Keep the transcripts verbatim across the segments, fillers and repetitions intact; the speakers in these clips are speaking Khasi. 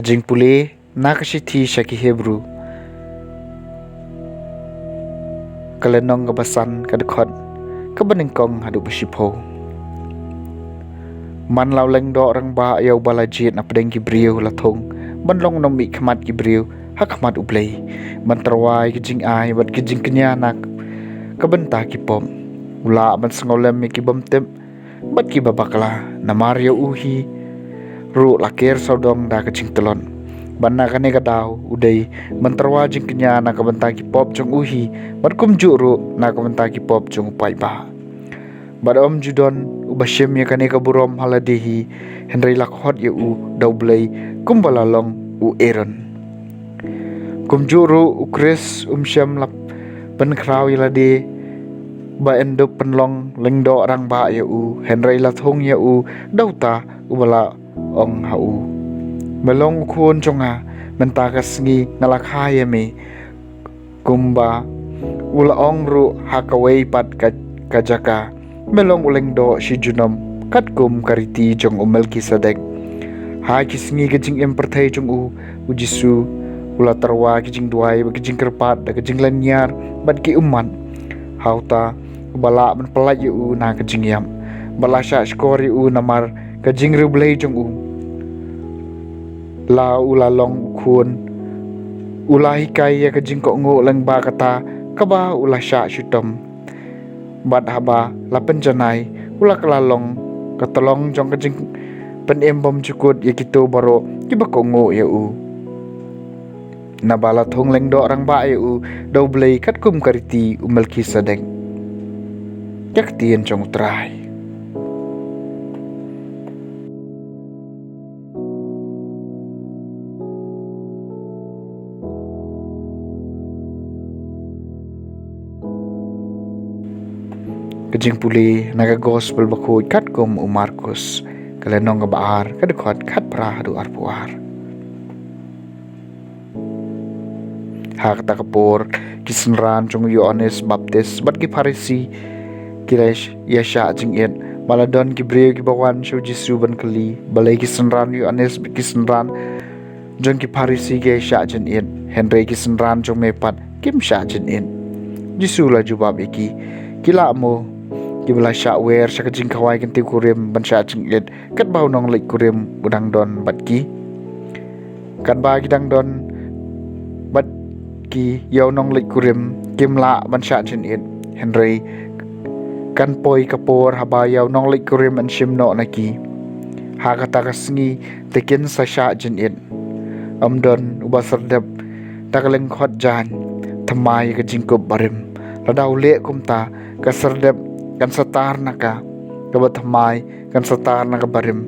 Jingpule na ka shithi sha ki Hebru, ka lynnong kaba san, ka dkhot kaba nyngkong haduh ba shiphew. Man la u lyngdoh rangbah ïa uba la jied na pdeng ki briew la thung ban long nongmihkhmat ki briew ha khmat U Blei, ban tyrwa ïa ki jingai bad ki jingkñia na ka bynta ki pop. U lah ban sngewlem ïa ki bymtip bad kiba bakla, namar ïa u hi ruh la ker sawdong da ka jingtlot. Bad na kane ka daw u dei ban tyrwa jingkñia na ka bynta ki pop jong u hi, bad kumjuh ruh na ka bynta ki pop jong u paidbah. Bad ym ju don uba shim ïa kane ka burom ha lade hi, hynrei la khot ïa u da U Blei kumba la long u Aaron. Kumjuh ruh u Khrist um shym la pynkhraw ïa lade ba yn dup pynlong lyngdoh rangbah ïa u, hynrei la thung ïa u da uta uba la ong ha u: Me long u khun jong nga, mynta ka sngi nga la kha ïa me. Kumba u la ong ruh ha kawei pat ka, ka jaka: Me long u lyngdoh shi junom katkum ka riti jong u Melkisedek. Ha ki sngi ka jingim pyrthei jong u, u Jisu u la tyrwa ki jingduwai bad ki jingkyrpad da ka jinglynñiar bad ki ummat ha uta uba lah ban pyllait ïa u na ka jingïap, bad la shah shkor ïa u namar ka jingriewblei jong u. La u la long u khun, u la hikai ïa ka jingkohnguh lyngba kata kaba u la shah shitom. Bad haba la pynjanai, u la kylla long ka tyllong jong ka jingpynim bymjukut ïa kito baroh kiba kohnguh ïa u, naba la thung lyngdoh rangbah ïa u da U Blei katkum ka riti u Melkisedek. Ka ktien jong U Trai. Ka jingpule na ka Gospel bakhuid katkum u Markus, ka lynnong kaba ar, ka dkhot khatphra haduh arphew ar. Ha kata ka por, ki synran jong u Ïoannis Baptist bad ki Pharisi ki la ïa shah jingit. Bad la don ki briew kiba wan sha u Jisu ban kylli: Balei ki synran u Ïoannis bad ki synran jong ki Pharisi ki ïa shah jingit, hynrei ki synran jong me pat kim shah jingit? Jisu u la jubab ïa ki: Ki lah mo kiba la shah wer sha ka jingkhawai kyntiew kurim ban shah jingit, katba u nongleit kurim u dang don bad ki? Katba ki dang don bad ki ïa u nongleit kurim, kim lah ban shah jingit. Hynrei kan poi ka por haba ïa u nongleit kurim yn shim noh na ki. Ha kata ka sngi te kin sa shah jingit. Ym don uba sardep da ka lyngkhot jaiñ thymmai ïa ka jingkup barim. Lada u leh kumta, ka sardep kan sa tar na ka, kaba thymmai kan sa tar na ka barim,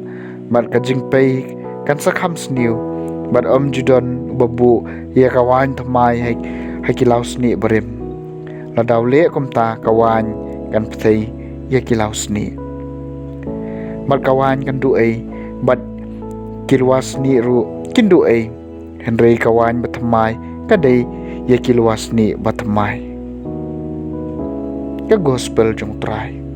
bad ka jingpei kan sa kham sniew. Bad ym ju don uba buh ïa ka waiñ thymmai ha, ha ki lawsnieh barim. Lada u leh kumta, ka waiñ kan pthei ïa ki lawsnieh, bad ka waiñ kan duh ei, bad ki lawsnieh ruh kin duh ei. Hynrei ka waiñ bathymmai ka dei ïa ki lawsnieh bathymmai. Ka Gospel jong U Trai.